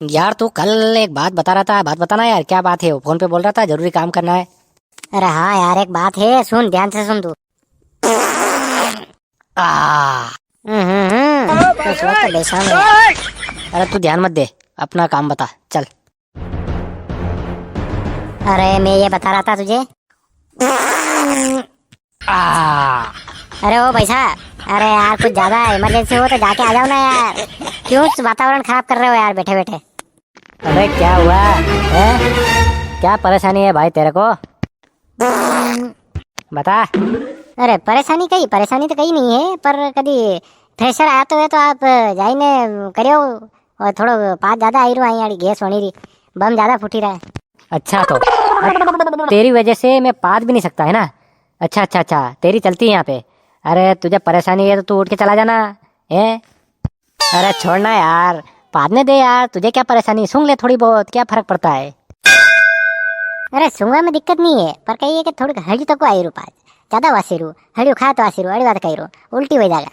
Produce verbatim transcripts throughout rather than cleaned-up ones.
यार, तू कल एक बात बता रहा था, बात बताना यार, क्या बात है? वो फोन पे बोल रहा था, जरूरी काम करना है। अरे हाँ यार, एक बात है, सुन, ध्यान से सुन तू। आ। हम्म, हम्म, हम्म। तो सोच तो बेशरम है। अरे, तू ध्यान मत दे, अपना काम बता, चल। अरे, मैं ये बता रहा था तुझे। आ। अरे ओ भाई साहब, अरे यार, कुछ ज्यादा इमरजेंसी हो तो जाके आ जाओ ना यार, क्यों वातावरण खराब कर रहे हो यार बैठे बैठे। अबे क्या हुआ है? क्या परेशानी है भाई तेरे को? बता। अरे परेशानी कई, परेशानी तो कई नहीं है, पर कदी प्रेशर आतो है तो आप जाइने करियो, और थोड़ो पाद ज्यादा आई रू, आई आड़ी गैस होनी री, बम ज्यादा फूटी रहा है। अच्छा तो तेरी वजह से मैं पाद भी नहीं सकता है ना? अच्छा, अच्छा, अच्छा, तेरी चलती है यहाँ पे। अरे तुझे परेशानी है तो तू उठ के चला जाना, हैं? अरे छोड़ना यार, पादने दे यार, तुझे क्या परेशानी, सूंघ ले थोड़ी बहुत, क्या फर्क पड़ता है? अरे सूंघवा में दिक्कत नहीं है, पर कही है कि थोड़ी हड़ी तक आई रू पाद, ज्यादा वासी रू, हड़ियो खा तो वासी रू, अड़ी बात कही रू, उल्टी हो जाएगा।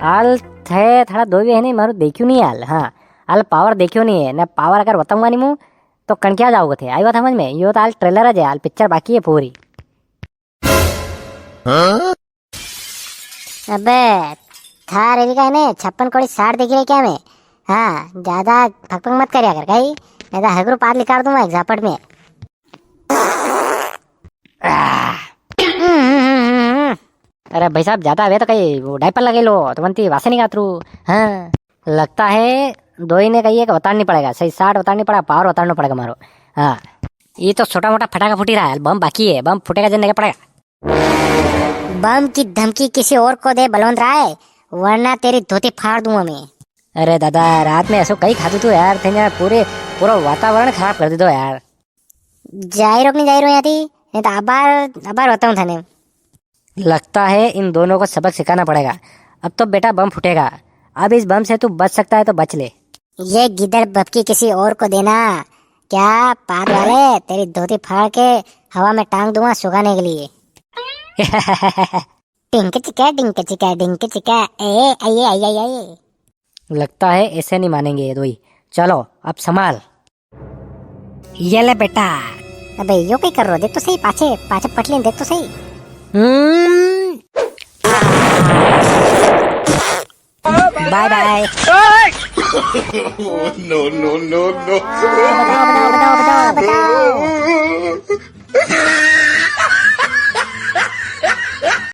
हाल थे थोड़ा दो भी है नहीं, मारू देखियो नहीं हाल। हाँ, हाल पावर देखियो नहीं है ना, पावर अगर बताऊंगा नहीं मु तो कण क्या जाओगे थे, आई बात समझ में? यो तो हाल ट्रेलर है, हाल पिक्चर बाकी है पूरी। अबे थारे भी का है ने छप्पन कोड़ी साठ देखी रहे क्या मैं? हाँ, ज्यादा फकफक मत करिया कर कई, नहीं तो हगरू पाद निकाल दूंगा एक झापट में। अरे भाई साहब, ज्यादा आवे तो कई वो डायपर लगे लो, तो बनती वासे नहीं गातरू। हाँ, लगता है दोई ने कही एक बताना नहीं पड़ेगा, सही साठ बताना नहीं पड़ेगा, पावर बताना पड़ेगा मारो। हाँ, ये तो छोटा मोटा फटाका फूटी रहा है, बम बाकी है, बम फूटेगा जब नगे पड़ेगा। बम की धमकी किसी और को दे बलवंत राय, वरना तेरी धोती फाड़ दूंगा मैं। अरे दादा, रात में ऐसो कई खादू तू यार, थे यार पूरे, पूरा वातावरण खराब कर दे दो यार। जाई रो कि नहीं जाई रो यहाँ थी, नहीं तो अबार, अबार बताऊं थाने। लगता है इन दोनों को सबक सिखाना पड़ेगा। अब तो बेटा बम फूटेगा, अब इस बम से तू बच सकता है तो बच ले। ये गिदड़ बपकी किसी और को देना। क्या पाद वाले, तेरी धोती फाड़ के हवा में टांग दूंगा सुखाने के लिए। टिंक चिका, टिंक चिका, टिंक चिका, ए, आइए, आइए, आइए। लगता है ऐसे नहीं मानेंगे ये दोई। चलो, अब संभाल। ये ले बेटा। अबे, यो कई कर रो? देख तो सही, पाछे, पाछे पटली देख तो सही। हम्म। बाय बाय। No, no, no, no। बताओ, बताओ, बताओ, बताओ, बताओ।